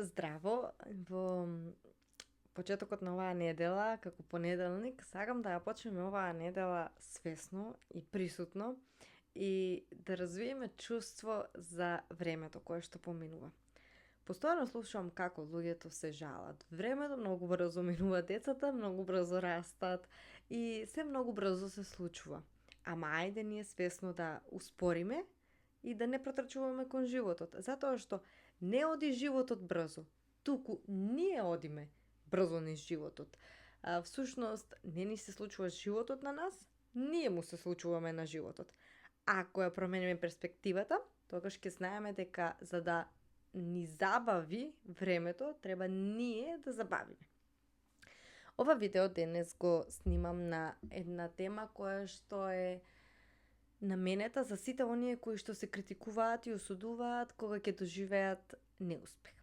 Здраво, во почетокот на оваа недела, како понеделник, сакам да ја почнеме оваа недела свесно и присутно и да развиеме чувство за времето кое што поминува. Постојано слушам како луѓето се жалат. Времето многу брзо минува, децата многу брзо растат и се многу брзо се случува. Ама ајде ние свесно да успориме и да не протрчуваме кон животот, затоа што не оди животот брзо, туку ние одиме брзо низ животот. Всушност, не ни се случува животот на нас, ние му се случуваме на животот. Ако ја промениме перспективата, тогаш ќе знаеме дека за да ни забави времето, треба ние да забавиме. Ова видео денес го снимам на една тема која што е наменета за сите оние кои што се критикуваат и осудуваат кога ќе доживеат неуспех.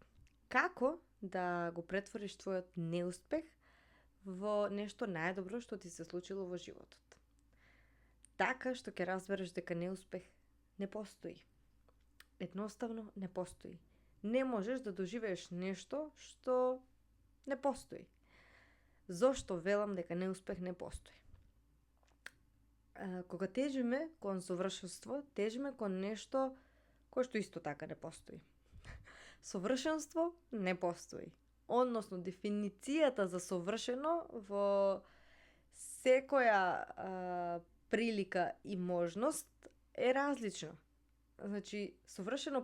Како да го претвориш твојот неуспех во нешто најдобро што ти се случило во животот? Така што ќе разбереш дека неуспех не постои. Едноставно не постои. Не можеш да доживееш нешто што не постои. Зошто велам дека неуспех не постои? Кога тежиме кон совршенство, тежиме кон нешто кое што исто така не постои. Совршенство не постои. Односно, дефиницијата за совршено во секоја прилика и можност е различна. Значи, совршено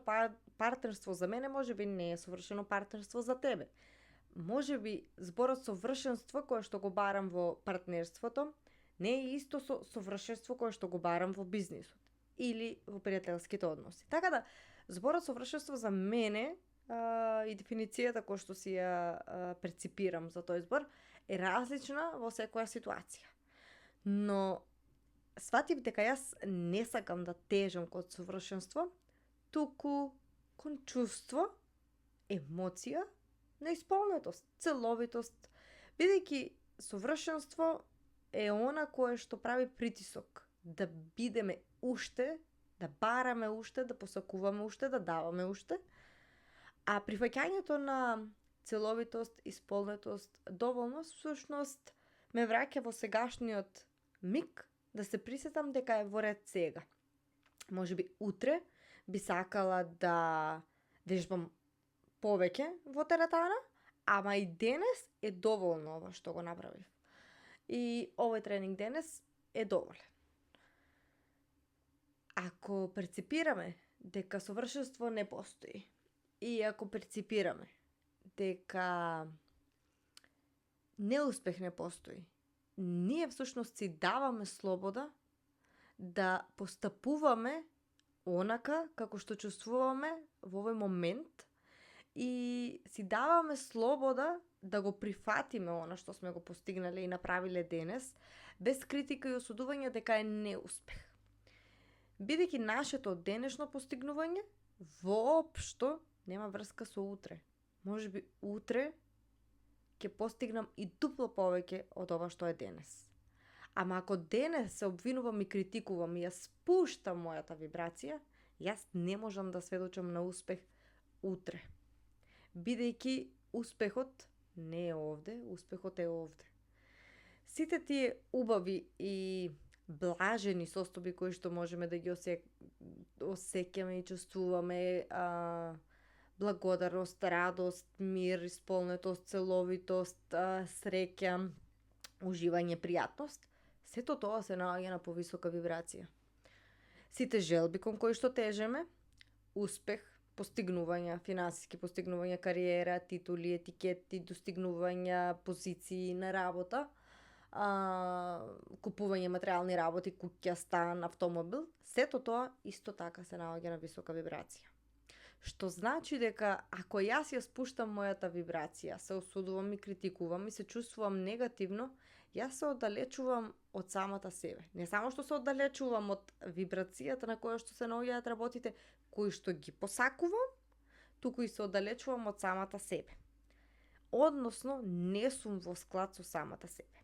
партнерство за мене можеби не е совршено партнерство за тебе. Можеби зборот совршенство кое што го барам во партнерството не е исто со совршенство кое што го барам во бизнисот или во пријателските односи. Така да, зборот совршенство за мене и дефиницијата која што си ја перципирам за тој збор е различна во секоја ситуација. Но сватив дека јас не сакам да тежам кон совршенство, туку кон чувство, емоција на исполнетост, целовитост, бидејќи совршенство е она кое што прави притисок да бидеме уште, да бараме уште, да посакуваме уште, да даваме уште, а прифаќањето на целовитост, исполнетост, доволност, всушност ме враќа во сегашниот миг да се присетам дека е во ред сега. Можеби утре би сакала да вежбам повеќе во теретана, ама и денес е доволно ова што го направив. И овој тренинг денес е доволен. Ако перципираме дека совршенство не постои и ако перципираме дека неуспех не постои, ние всушност си даваме слобода да постапуваме онака како што чувствуваме во овој момент и си даваме слобода да го прифатиме она што сме го постигнале и направиле денес, без критика и осудување дека е неуспех. Бидејќи нашето денешно постигнување воопшто нема врска со утре. Можеби утре ќе постигнам и дупло повеќе од ова што е денес. Ама ако денес се обвинувам и критикувам и ја спуштам мојата вибрација, јас не можам да сведочам на успех утре. Бидејќи успехот не е овде, успехот е овде. Сите тие убави и блажени состојби кои што можеме да ги осеќаме и чувствуваме, благодарност, радост, мир, исполнетост, целовитост, среќа, уживање, пријатност, сето тоа се наоѓа на повисока вибрација. Сите желби кон кои што тежеме, успех, постигнувања, финансиски постигнувања, кариера, титули, етикети, достигнувања позиции на работа, купување материјални работи, куќа, стан, автомобил, сето тоа исто така се наоѓа на висока вибрација. Што значи дека ако јас ја спуштам мојата вибрација, се осудувам и критикувам и се чувствувам негативно, јас се оддалечувам од самата себе. Не само што се оддалечувам од вибрацијата на која што се наоѓаат работите кои што ги посакувам, туку и се оддалечувам од самата себе. Односно, не сум во склад со самата себе.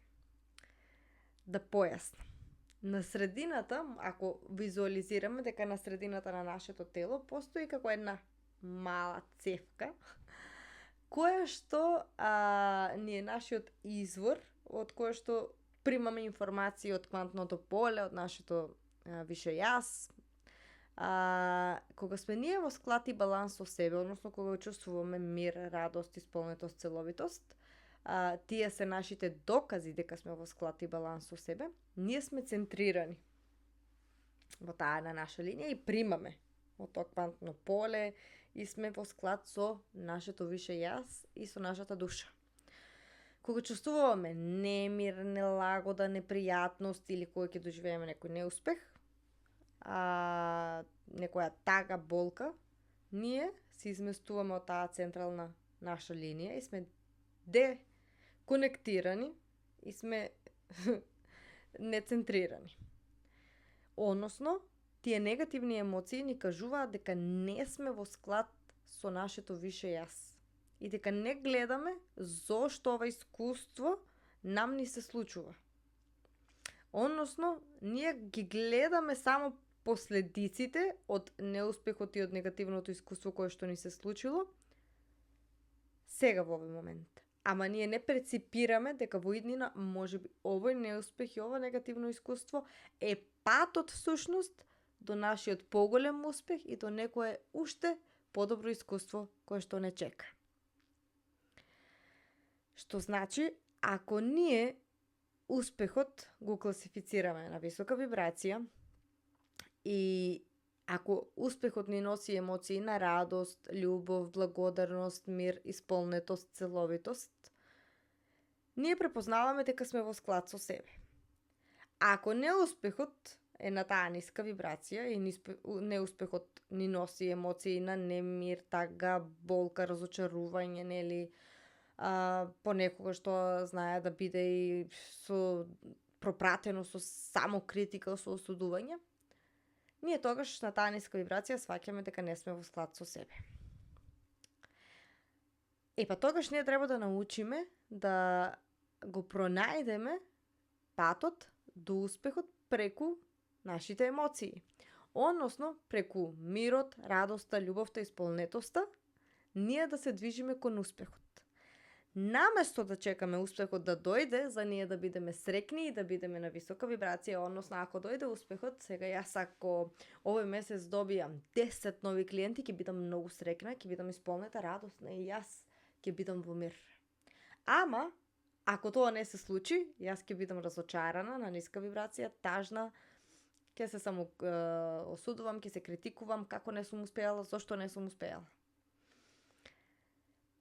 Да појаснам. На средината, ако визуализираме дека на средината на нашето тело постои како една мала цевка, кое што ни е нашиот извор, од кое што примаме информации од квантното поле, од нашето више јас. Кога сме ние во склад и баланс со себе, односно кога чувствуваме мир, радост, исполнетост, целовитост, тие се нашите докази дека сме во склад и баланс со себе, ние сме центрирани во таа на наша линија и примаме од тоа квантно поле и сме во склад со нашето више јас и со нашата душа. Кога чувствуваме немир, нелагода, непријатност или кога ќе доживееме некој неуспех, некоја тага, болка, ние се изместуваме од таа централна наша линија и сме деконектирани и сме нецентрирани. Односно, тие негативни емоции ни кажуваат дека не сме во склад со нашето више јас и дека не гледаме зошто ова искуство нам ни се случува. Односно, ние ги гледаме само последиците од неуспехот и од негативното искуство кое што ни се случило сега во овој момент. Ама ние не преципираме дека во иднина можеби овој неуспех и ова негативно искуство е патот всушност до нашиот поголем успех и до некое уште подобро искуство кое што не чека. Што значи, ако ние успехот го класифицираме на висока вибрација и ако успехот ни носи емоции на радост, љубов, благодарност, мир, исполнетост, целовитост, ние препознаваме дека сме во склад со себе. Ако неуспехот е на таа ниска вибрација и неуспехот ни носи емоции на немир, тага, болка, разочарување, нели, понекогаш што знае да биде и пропратено со самокритика, со осудување, ние тогаш на таа ниска вибрација сваќаме дека не сме во склад со себе. Па тогаш ние треба да научиме да го пронајдеме патот до успехот преку нашите емоции. Односно, преку мирот, радоста, љубовта и исполнетоста, ние да се движиме кон успехот. Наместо да чекаме успехот да дојде, за ние да бидеме срекни и да бидеме на висока вибрација, односно ако дојде успехот, сега јас ако овој месец добијам 10 нови клиенти, ќе бидам многу срекна, ќе бидам исполнета, радосна и јас ќе бидам во мир. Ама, ако тоа не се случи, јас ќе бидам разочарана, на ниска вибрација, тажна, ќе се само осудувам, ќе се критикувам, како не сум успеала, зошто не сум успеала.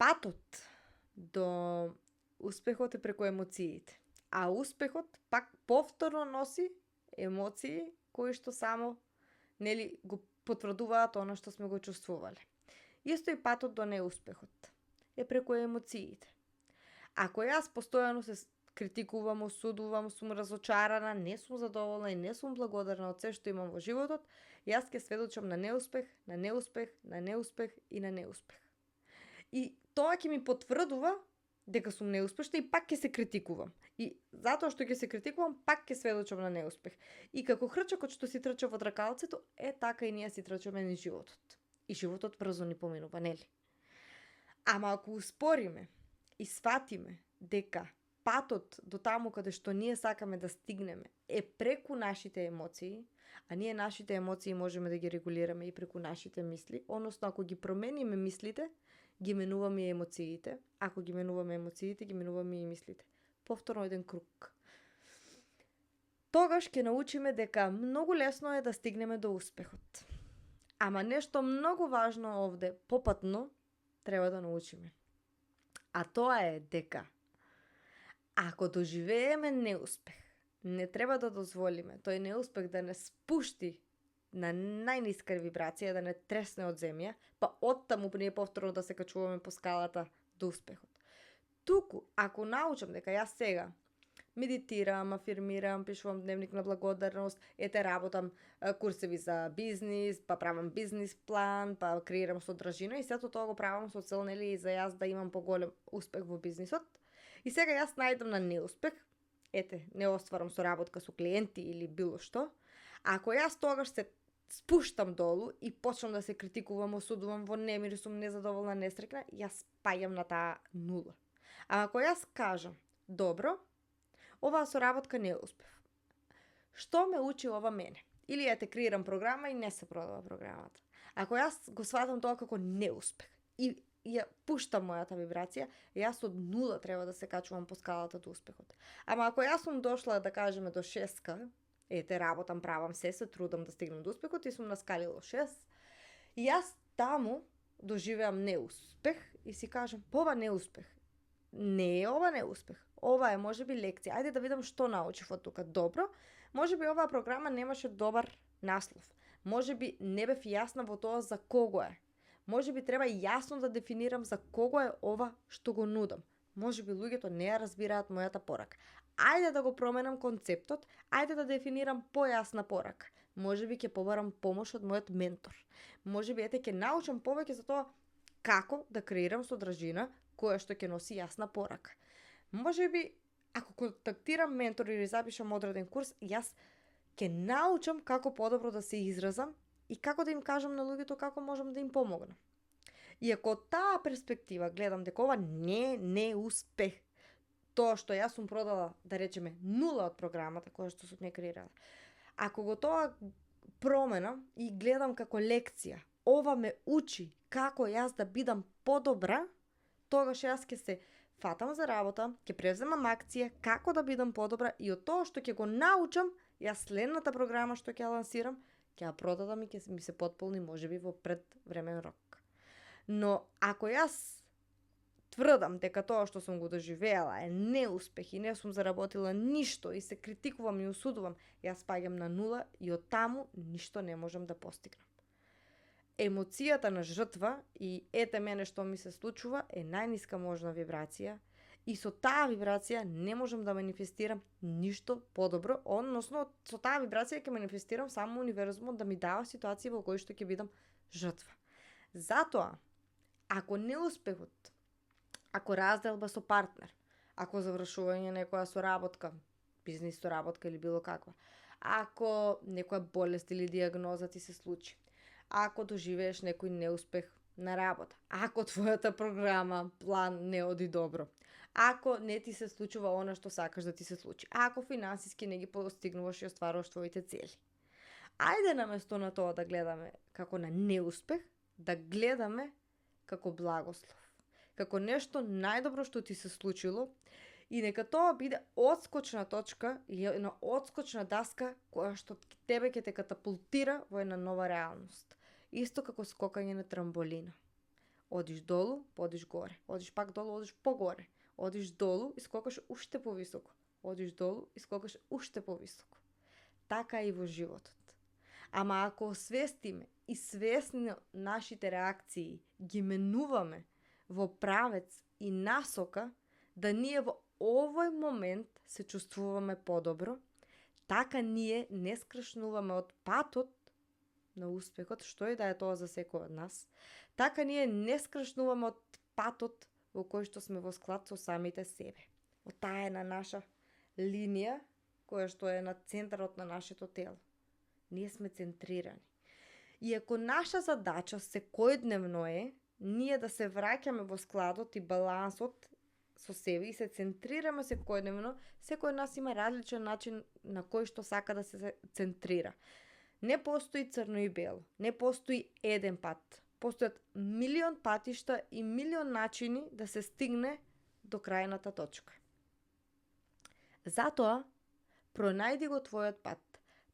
Патот до успехот е преку емоциите, а успехот пак повторно носи емоции кои што само нели го потврдуваат она што сме го чувствувале. Исто и патот до неуспехот е преку емоциите. Ако јас постојано се критикувам, осудувам, сум разочарана, не сум задоволна и не сум благодарна од се што имам во животот, јас ќе сведочам на неуспех, на неуспех, на неуспех и на неуспех. И тоа ќе ми потврдува дека сум неуспешна и пак ќе се критикувам. И затоа што ќе се критикувам, пак ќе сведочам на неуспех. И како хрчакот што си трча во тркалцето, така и ние си трчаме низ животот. И животот брзо ни поминува, нели? Ама ако успориме и сватиме дека патот до таму каде што ние сакаме да стигнеме е преку нашите емоции, а ние нашите емоции можеме да ги регулираме и преку нашите мисли, односно ако ги промениме мислите, ги менуваме и емоциите. Ако ги менуваме емоциите, ги менуваме и мислите. Повторно еден круг. Тогаш ќе научиме дека многу лесно е да стигнеме до успехот. Ама нешто многу важно овде, попатно, треба да научиме. А тоа е дека ако доживееме неуспех, не треба да дозволиме тој неуспех да не спушти на најниска вибрација, да не тресне од земја, па оттаму ние повторно да се качуваме по скалата до успехот. Туку, ако научам дека јас сега медитирам, афирмирам, пишувам дневник на благодарност, работам курсеви за бизнис, па правам бизнис план, па креирам содржина и сето тоа го правам со цел, нели, за јас да имам поголем успех во бизнисот. И сега јас најдам на неуспех, не остварам соработка со клиенти или било што. Ако јас тогаш се спуштам долу и почнам да се критикувам, осудувам, во немир сум, незадоволна, несрекна, јас паѓам на таа нула. А ако јас кажам, добро, оваа соработка не успев. Што ме учи ова мене? Или ја те креирам програма и не се продава програмата. Ако јас го сватам тоа како неуспех и ја пуштам мојата вибрација, јас од нула треба да се качувам по скалата до успехот. Ама ако јас сум дошла, да кажеме, до 6, ете, работам, правам се трудам да стигнем до успехот и сум на скалило 6, и јас таму доживеам неуспех и си кажам, ова неуспех. Не е ова неуспех. Ова е можеби лекција. Ајде да видам што научив од тука. Добро, можеби оваа програма немаше добар наслов. Можеби не бев јасна во тоа за кого е. Можеби треба јасно да дефинирам за кого е ова што го нудам. Можеби луѓето не ја разбираат мојата порака. Ајде да го променам концептот, ајде да дефинирам појасна порака. Можеби ќе побарам помош од мојот ментор. Можеби ќе научам повеќе за тоа како да креирам содржина која што ќе носи јасна порака. Можеби ако контактирам ментор или запишам одреден курс, јас ќе научам како подобро да се изразам и како да им кажам на луѓето како можам да им помогнам. И ако таа перспектива гледам дека ова не успех, тоа што јас сум продала, да речеме, 0 од програмата која што сум ја креирала. Ако го тоа променам и гледам како лекција, ова ме учи како јас да бидам подобра, тогаш јас ќе се фатам за работа, ќе превземам акција како да бидам подобра и од тоа што ќе го научам, јас следната програма што ќе лансирам, ќе ја продадам и ќе ми се потполни можеби во предвремен рок. Но ако јас тврдам дека тоа што сум го доживеала е неуспех и не сум заработила ништо и се критикувам и осудувам, јас паѓам на нула и од таму ништо не можам да постигнам. Емоцијата на жртва и ете мене што ми се случува е најниска можна вибрација и со таа вибрација не можам да манифестирам ништо подобро, односно со таа вибрација ќе манифестирам само универзумот да ми дава ситуација во кои што ќе бидам жртва. Затоа, ако неуспехот, ако разделба со партнер, ако завршување некоја соработка, бизнис соработка или било каква, ако некоја болест или диагноза ти се случи, ако доживееш некој неуспех на работа, ако твојата програма, план не оди добро, ако не ти се случува она што сакаш да ти се случи, ако финансиски не ги постигнуваш и остваруваш твоите цели. Ајде наместо на тоа да гледаме како на неуспех, да гледаме како благослов, како нешто најдобро што ти се случило и нека тоа биде одскочна точка и една одскочна даска која што тебе ќе те катапултира во една нова реалност. Исто како скокање на трамболина. Одиш долу, подиш горе. Одиш пак долу, одиш погоре. Одиш долу и скокаш уште повисоко. Одиш долу и скокаш уште повисоко. Така и во животот. Ама ако освестиме и свесни нашите реакции ги менуваме во правец и насока, да ние во овој момент се чувствуваме подобро, така ние не скршнуваме од патот на успехот, што и да е тоа за секој од нас, така ние не скршнуваме од патот во кој што сме во склад со самите себе. Од таа една наша линија, која што е на центарот на нашето тело. Ние сме центрирани. И ако наша задача секојдневно е ние да се враќаме во складот и балансот со себе и се центрираме секојдневно, секој од нас има различен начин на кој што сака да се центрира. Не постои црно и бело, не постои еден пат. Постојат милион патишта и милион начини да се стигне до крајната точка. Затоа, пронајди го твојот пат.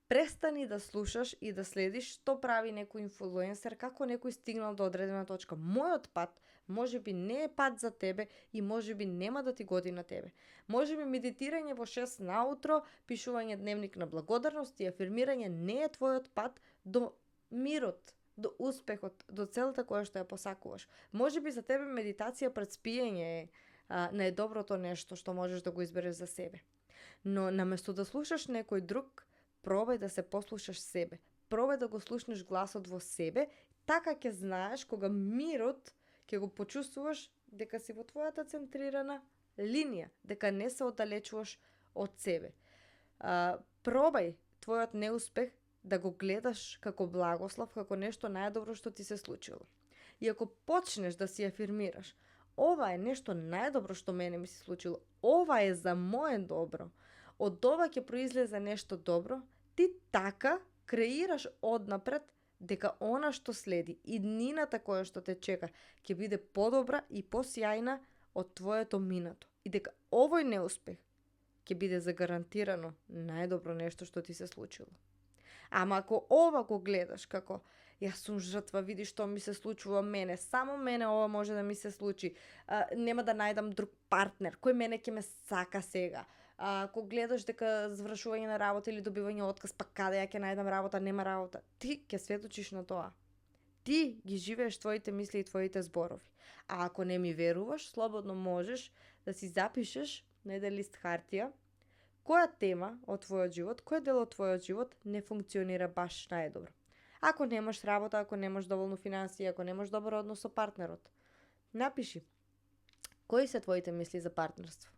Престани да слушаш и да следиш што прави некој инфлуенсер, како некој стигнал до одредена точка. Мојот пат можеби не е пат за тебе и можеби нема да ти годи на тебе. Можеби медитирање во 6 наутро, пишување дневник на благодарност и афирмирање не е твојот пат до мирот, до успехот, до целта која што ја посакуваш. Можеби за тебе медитација пред спиење е најдоброто нешто што можеш да го избереш за себе. Но наместо да слушаш некој друг, пробај да се послушаш себе. Пробај да го слушнеш гласот во себе, така ќе знаеш кога мирот ќе го почувствуваш дека си во твојата центрирана линија, дека не се оддалечуваш од себе. Пробај твојот неуспех да го гледаш како благослов, како нешто најдобро што ти се случило. И ако почнеш да си афирмираш, ова е нешто најдобро што мене ми се случило, ова е за мое добро, од ова ќе произлезе нешто добро, ти така креираш однапред дека она што следи и днината која што те чека ќе биде подобра и посјајна од твоето минато. И дека овој неуспех ќе биде загарантирано најдобро нешто што ти се случило. Ама ако ова го гледаш како јас сум жртва, види што ми се случува мене, само мене ова може да ми се случи, нема да најдам друг партнер, кој мене ќе ме сака сега. Ако гледаш дека завршување на работа или добивање отказ, па каде ја ќе најдам работа, нема работа, ти ќе сведочиш на тоа. Ти ги живееш твоите мисли и твоите зборови. А ако не ми веруваш, слободно можеш да си запишеш на еден лист хартија која тема од твојот живот, кој дел од твојот живот не функционира баш најдобро. Ако немаш работа, ако немаш доволно финансии, ако немаш добар однос со партнерот, напиши кои се твоите мисли за партнерство.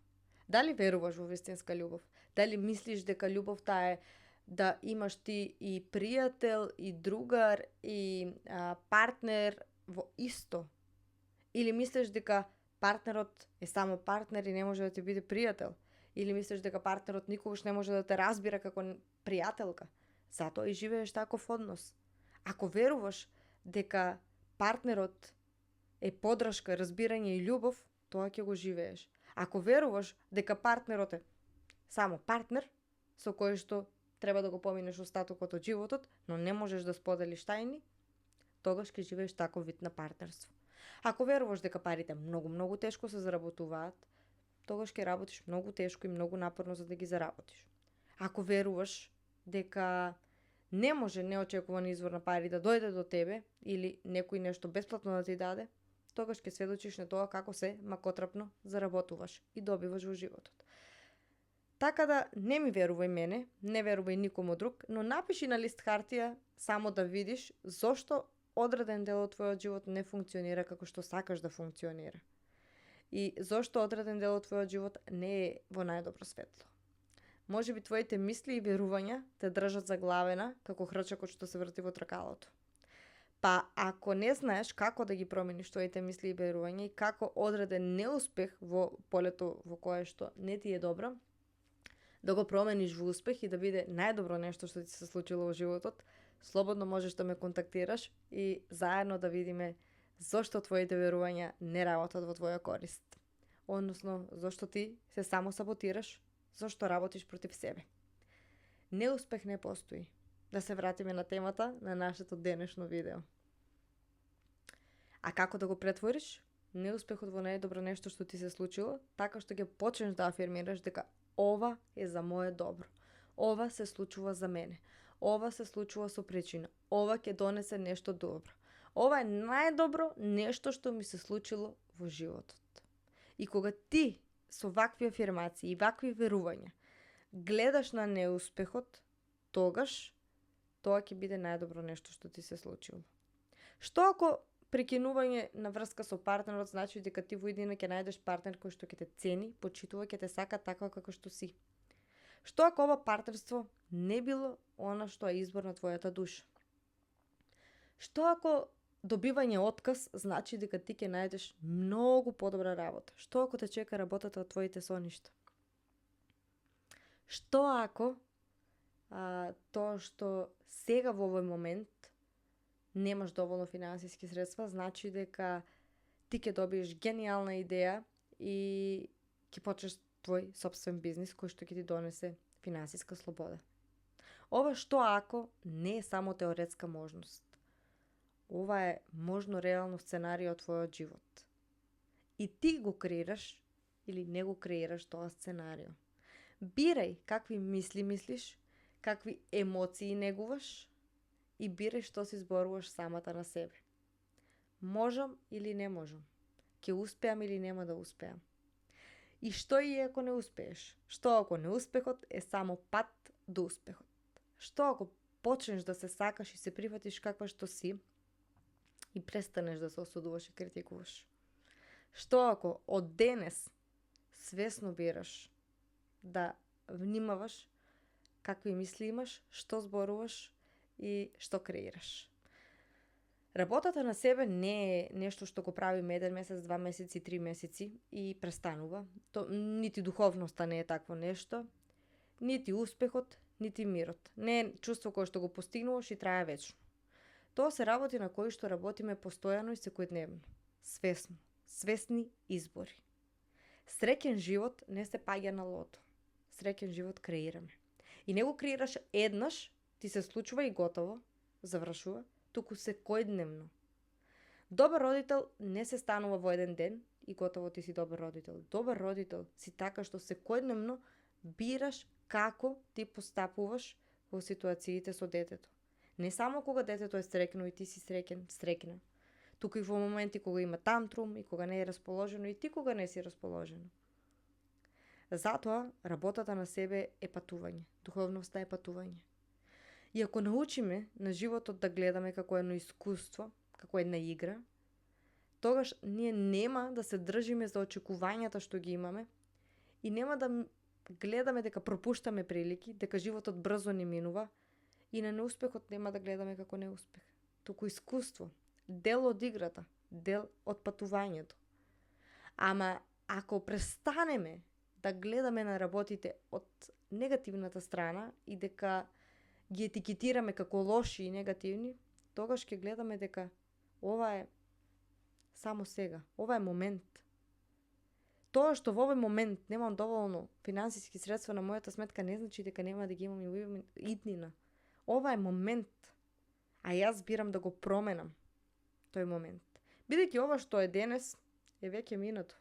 Дали веруваш во вистинска љубов? Дали мислиш дека љубовта е да имаш ти и пријател, и другар, и партнер во исто? Или мислиш дека партнерот е само партнер и не може да ти биде пријател? Или мислиш дека партнерот никогаш не може да те разбира како пријателка? Затоа и живееш таков однос. Ако веруваш дека партнерот е поддршка, разбирање и љубов, тоа ќе го живееш. Ако веруваш дека партнерот е само партнер, со кој што треба да го поминеш остатокот од животот, но не можеш да споделиш тајни, тогаш ќе живееш таков вид на партнерство. Ако веруваш дека парите многу тешко се заработуваат, тогаш ќе работиш многу тешко и многу напорно за да ги заработиш. Ако веруваш дека не може неочекуван извор на пари да дојде до тебе или некој нешто бесплатно да ти даде, тогаш ќе сведочиш на тоа како се макотрапно заработуваш и добиваш во животот. Така да не ми верувај мене, не верувај никому друг, но напиши на лист хартија само да видиш зошто одреден дел од твојот живот не функционира како што сакаш да функционира. И зошто одреден дел од твојот живот не е во најдобро светло. Може би твоите мисли и верувања те држат заглавена како хрчакот што се врти во тркалото. Па ако не знаеш како да ги промениш твоите мисли и верувања и како одреден неуспех во полето во кое што не ти е добро, да го промениш во успех и да биде најдобро нешто што ти се случило во животот, слободно можеш да ме контактираш и заедно да видиме зошто твоите верувања не работат во твоја корист. Односно, зошто ти се само саботираш, зошто работиш против себе. Неуспех не постои. Да се вратиме на темата на нашето денешно видео. А како да го претвориш неуспехот во најдобро нешто што ти се случило, така што ќе почнеш да афирмираш дека ова е за мое добро. Ова се случува за мене. Ова се случува со причина. Ова ќе донесе нешто добро. Ова е најдобро нешто што ми се случило во животот. И кога ти со вакви афирмации и вакви верувања гледаш на неуспехот, тогаш тоа ќе биде најдобро нешто што ти се случило. Што ако прекинување на врска со партнерот значи дека ти во иднина ќе најдеш партнер кој што ќе те цени, почитува, ќе те сака таква како што си? Што ако ова партнерство не било она што е избор на твојата душа? Што ако добивање отказ значи дека ти ќе најдеш многу подобра работа? Што ако те чека работата од твоите соништа? Што ако тоа што сега во овој момент немаш доволно финансиски средства, значи дека ти ќе добиеш гениална идеја и ќе почнеш твој сопствен бизнис кој што ќе ти донесе финансиска слобода. Ова што ако не е само теоретска можност. Ова е можно реално сценарио од твојот живот. И ти го креираш или не го креираш тоа сценарио. Бирај какви мисли мислиш, какви емоции негуваш и бирај што си зборуваш самата на себе. Можам или не можам? Ќе успеам или нема да успеам? И што и ако не успееш? Што ако неуспехот е само пат до успехот? Што ако почнеш да се сакаш и се прифатиш каква што си и престанеш да се осудуваш и критикуваш? Што ако од денес свесно бираш да внимаваш какви мисли имаш, што зборуваш и што креираш. Работата на себе не е нешто што го правиме 1 месец, 2 месеци, 3 месеци и престанува. Нити духовноста не е такво нешто, нити успехот, нити мирот. Не е чувство кое што го постигнуваш и трае вечно. Тоа се работи на кои што работиме постојано и секојдневно. Свесно. Свесни избори. Среќен живот не се паѓа на лото. Среќен живот креираме. И не го креираш еднаш, ти се случува и готово, завршува, туку секојдневно. Добар родител не се станува во еден ден и готово ти си добар родител. Добар родител си така што секојдневно бираш како ти постапуваш во ситуациите со детето. Не само кога детето е среќно и ти си среќна, туку и во моменти кога има тантрум и кога не е расположено и ти кога не си расположено. Затоа работата на себе е патување, духовноста е патување. И ако научиме на животот да гледаме како едно искуство, како една игра, тогаш ние нема да се држиме за очекувањата што ги имаме и нема да гледаме дека пропуштаме прилики, дека животот брзо ни минува и на неуспехот нема да гледаме како неуспех, туку искуство, дел од играта, дел од патувањето. Ама ако престанеме да гледаме на работите од негативната страна и дека ги етикетираме како лоши и негативни, тогаш ќе гледаме дека ова е само сега, ова е момент. Тоа што во овој момент немам доволно финансиски средства на мојата сметка не значи дека нема да ги имам и во иднина. Ова е момент, а јас бирам да го променам тој момент. Бидејќи ова што е денес е веќе минато.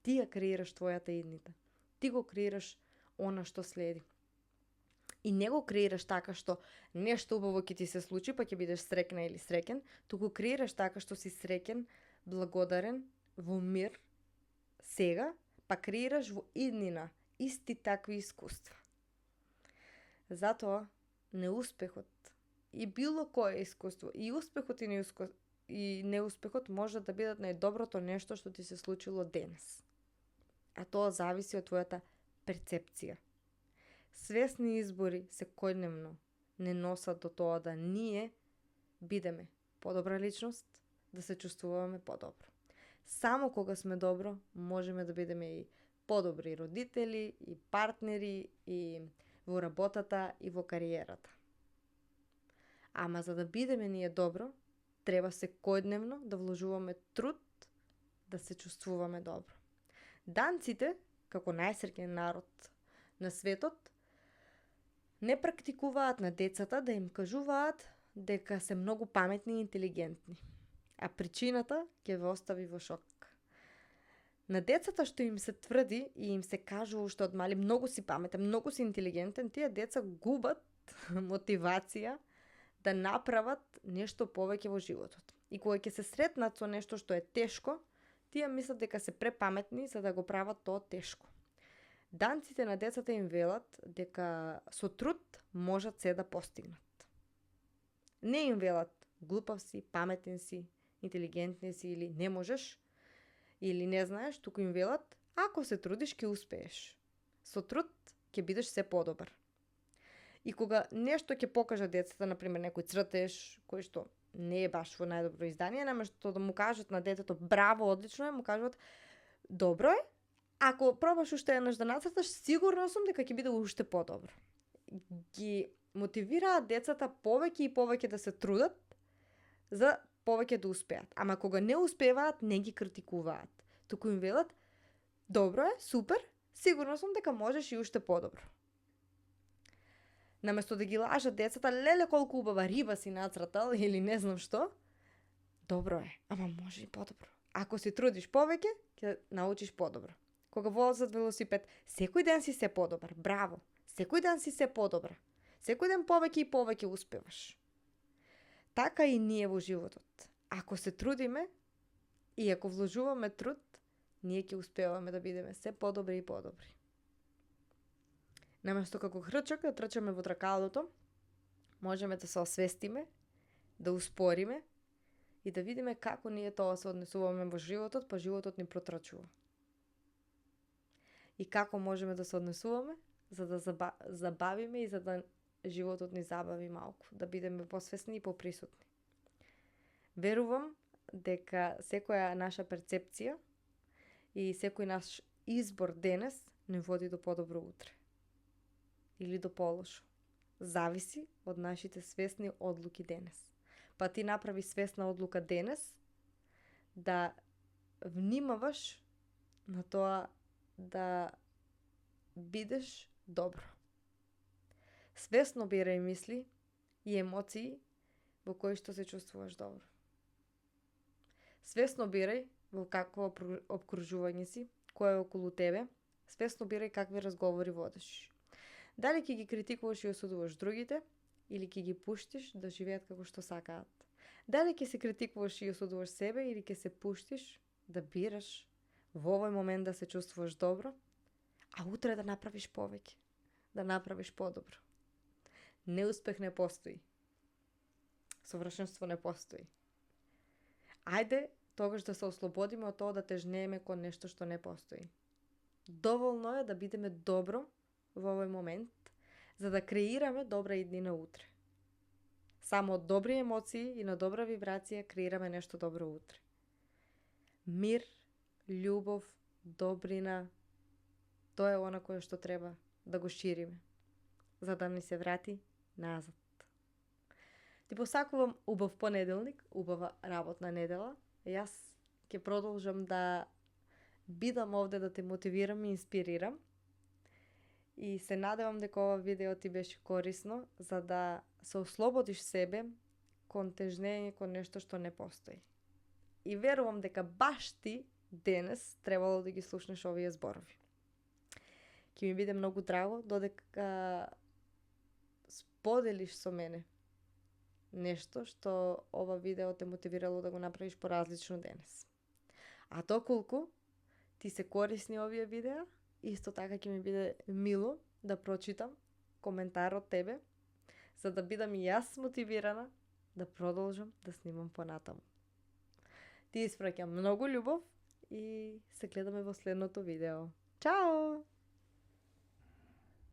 Ти ја креираш твојата иднита. Ти го креираш она што следи. И не го креираш така што нешто убаво ќе ти се случи, па ќе бидеш среќна или среќен, туку креираш така што си среќен, благодарен, во мир, сега, па креираш во иднина исти такви искуства. Затоа неуспехот и било кое искуство, и успехот и неуспехот може да бидат најдоброто нешто што ти се случило денес. А тоа зависи од твојата перцепција. Свесни избори секојдневно не носат до тоа да ние бидеме подобра личност, да се чувствуваме подобро. Само кога сме добро, можеме да бидеме и подобри родители, и партнери, и во работата, и во кариерата. Ама за да бидеме ние добро, треба секојдневно да вложуваме труд да се чувствуваме добро. Данците, како најсреќен народ на светот, не практикуваат на децата да им кажуваат дека се многу паметни и интелигентни. А причината ќе ве остави во шок. На децата што им се тврди и им се кажува што од мали многу си паметен, многу си интелигентен, тие деца губат мотивација да направат нешто повеќе во животот. И кога ќе се сретнат со нешто што е тешко, тие мислат дека се препаметни за да го прават тоа тешко. Данците на децата им велат дека со труд можат се да постигнат. Не им велат глупав си, паметен си, интелигентен си или не можеш, или не знаеш, туку им велат ако се трудиш ќе успееш. Со труд ќе бидеш се подобар. И кога нешто ќе покажа децата, например некој цртеж, кој што не е баш во најдобро издание, наместо да му кажат на детето браво, одлично е, му кажуват добро е, ако пробаш уште еднаш да нацрташ, сигурно сум дека ќе биде уште подобро. Ги мотивираат децата повеќе и повеќе да се трудат за повеќе да успеат. Ама кога не успеваат, не ги критикуваат. Туку им велат добро е, супер, сигурно сум дека можеш и уште подобро. Наместо да ги лажат децата, леле колку убава риба си нацртал или не знам што, добро е, ама може и подобро. Ако се трудиш повеќе, ќе научиш подобро. Кога возат велосипед, секој ден си се подобар, браво. Секој ден си се подобра. Секој ден повеќе и повеќе успеваш. Така и ние во животот. Ако се трудиме и ако вложуваме труд, ние ќе успеваме да бидеме се подобри и подобри. Наместо како хрчок да трчаме во тркалото, можеме да се освестиме, да успориме и да видиме како ние тоа се однесуваме во животот, па животот ни протрчува. И како можеме да се однесуваме, за да забавиме и за да животот ни забави малку, да бидеме посвесни и поприсутни. Верувам дека секоја наша перцепција и секој наш избор денес не води до подобро утре. Или до полошо. Зависи од нашите свесни одлуки денес. Па ти направи свесна одлука денес да внимаваш на тоа да бидеш добро. Свесно бирај мисли и емоции во кои што се чувствуваш добро. Свесно бирај во какво обкружување си, кој е околу тебе, свесно бирај какви разговори водиш. Дали ќе ги критикуваш и осудуваш другите, или ќе ги пуштиш да живеат како што сакаат. Дали ќе се критикуваш и осудуваш себе, или ќе се пуштиш да бираш во овој момент да се чувствуваш добро, а утре да направиш повеќе, да направиш подобро. Неуспех не постои. Совршенство не постои. Ајде тогаш да се ослободиме од тоа да тежнееме кон нешто што не постои. Доволно е да бидеме добро во овој момент, за да креираме добра иднина утре. Само од добри емоции и на добра вибрација креираме нешто добро утре. Мир, љубов, добрина, тоа е она кое што треба да го шириме, за да ни се врати назад. Ти посакувам убав понеделник, убава работна недела. Јас ќе продолжам да бидам овде да те мотивирам и инспирирам. И се надевам дека ова видео ти беше корисно, за да се ослободиш себе кон тежнење кон нешто што не постои. И верувам дека баш ти денес требало да ги слушнеш овие зборови. Ќе ми биде многу драго додека споделиш со мене нешто што ова видео те мотивирало да го направиш поразлично денес. А доколку ти се корисни овие видеа, исто така ќе ми биде мило да прочитам коментар од тебе, за да бидам и јас мотивирана да продолжам да снимам понатаму. Ти испраќам многу љубов и се гледаме во следното видео. Чао!